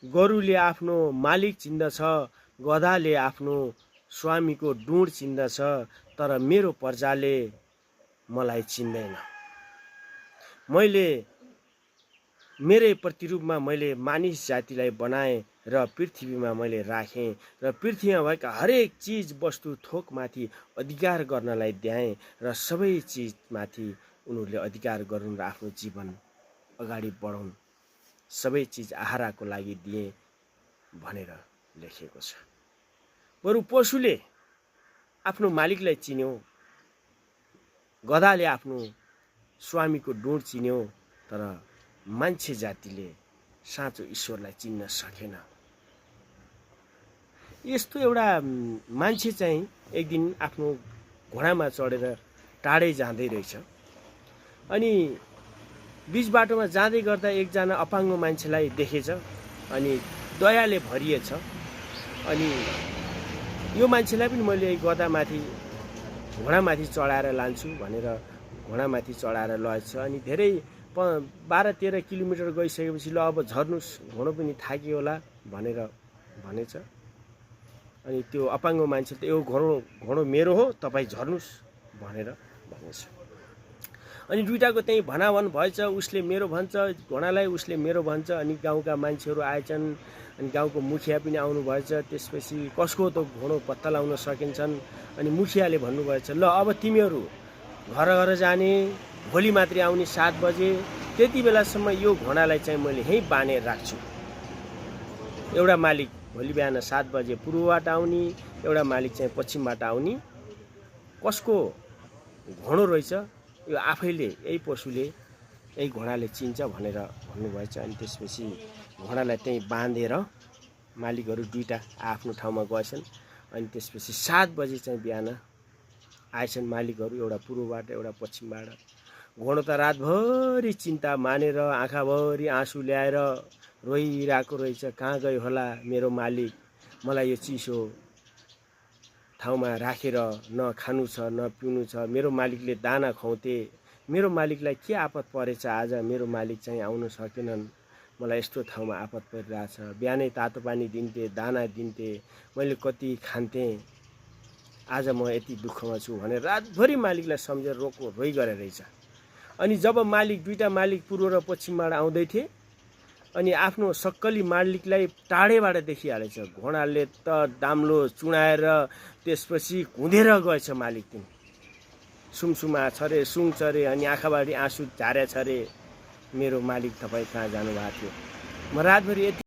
गोरुले आफ्नो मालिक चिन्दछ, गधाले आफ्नो स्वामीको डुँड चिन्दछ, तर मेरो प्रजाले मलाई चिन्दैन। मैले मेरै प्रतिरूपमा मैले मानिस जातिलाई बनाएँ र पृथ्वीमा मैले राखेँ र पृथ्वीमा भएका हरेक चिज वस्तु थोकमाथि अधिकार गर्नलाई द्याएँ र सबै चिजमाथि उनीहरूले अधिकार गरून् र आफ्नो जीवन अगाडि बढाउन्। सबै चिज आहाराको लागि दिए भनेर लेखिएको छ। बरु पशुले आफ्नो मालिकलाई चिन्यो, गधाले आफ्नो स्वामीको डुँड चिन्यो, तर मान्छे जातिले साँचो ईश्वरलाई चिन्न सकेन। यस्तो एउटा मान्छे चाहिँ एक दिन आफ्नो घोडामा चढेर टाढै जाँदै रहेछ। अनि बीच बाटोमा जाँदै गर्दा एकजना अपाङ्ग मान्छेलाई देखेछ। अनि दयाले भरिएछ। अनि यो मान्छेलाई पनि मैले गधामाथि घोडामाथि चढाएर लान्छु भनेर घोडामाथि चढाएर लगेछ। अनि धेरै 12-13 किलोमिटर गइसकेपछि ल अब झर्नुस्, घोडो पनि थाक्यो होला भनेर भनेछ। अनि त्यो अपाङ्ग मान्छे त यो घोडो मेरो हो, तपाईँ झर्नुस् भनेर भनेछ। अनि दुईटाको त्यही भनाभन भएछ। उसले मेरो भन्छ घोडालाई, उसले मेरो भन्छ। अनि गाउँका मान्छेहरू आएछन्, अनि गाउँको मुखिया पनि आउनु भएछ। त्यसपछि कसको त घोडो पत्ता लगाउन सकिन्छन्। अनि मुखियाले भन्नुभएछ, ल अब तिमीहरू घर घर जाने, भोलि मात्रै आउने 7 बजे, त्यति बेलासम्म यो घोडालाई चाहिँ मैले यहीँ बाँधेर राख्छु। एउटा मालिक भोलि बिहान 7 बजे पूर्वबाट आउने, एउटा मालिक चाहिँ पश्चिमबाट आउने। कसको घोडो रहेछ यो आफैले, यही पशुले, यही घोडाले चिन्छ भनेर भन्नुभएछ। अनि त्यसपछि घोडालाई त्यहीँ बाँधेर मालिकहरू दुईटा आफ्नो ठाउँमा गएछन्। अनि त्यसपछि 7 बजे चाहिँ बिहान आएछन् मालिकहरू, एउटा पूर्वबाट एउटा पश्चिमबाट। घोडो त रातभरि चिन्ता मानेर आँखाभरि आँसु ल्याएर रोइरहेको रहेछ। कहाँ गयो होला मेरो मालिक, मलाई यो चिसो ठाउँमा राखेर न खानु छ न पिउनु छ, मेरो मालिकले दाना खुवाउँथे, मेरो मालिकलाई के आपत परेछ आज, मेरो मालिक चाहिँ आउन सकेनन्, मलाई यस्तो ठाउँमा आपत परिरहेछ। बिहानै तातो पानी दिन्थे, दाना दिन्थे, मैले कति खान्थेँ, आज म यति दुःखमा छु भनेर रातभरि मालिकलाई सम्झेर रोइ गरे रहेछ। अनि जब मालिक दुईटा मालिक पूर्व र पश्चिमबाट आउँदै थिए, अनि आफ्नो सक्कली मालिकलाई टाढेबाट देखिहालेछ। घोडाले त दाम्लो चुडाएर त्यसपछि कुँदेर गएछ मालिक पनि। सुमसुमा छरे, सुङ चरे, अनि आँखाबाट आँसु झार्या छरे, मेरो मालिक तपाईँ कहाँ जानुभएको थियो, म रातभरि यति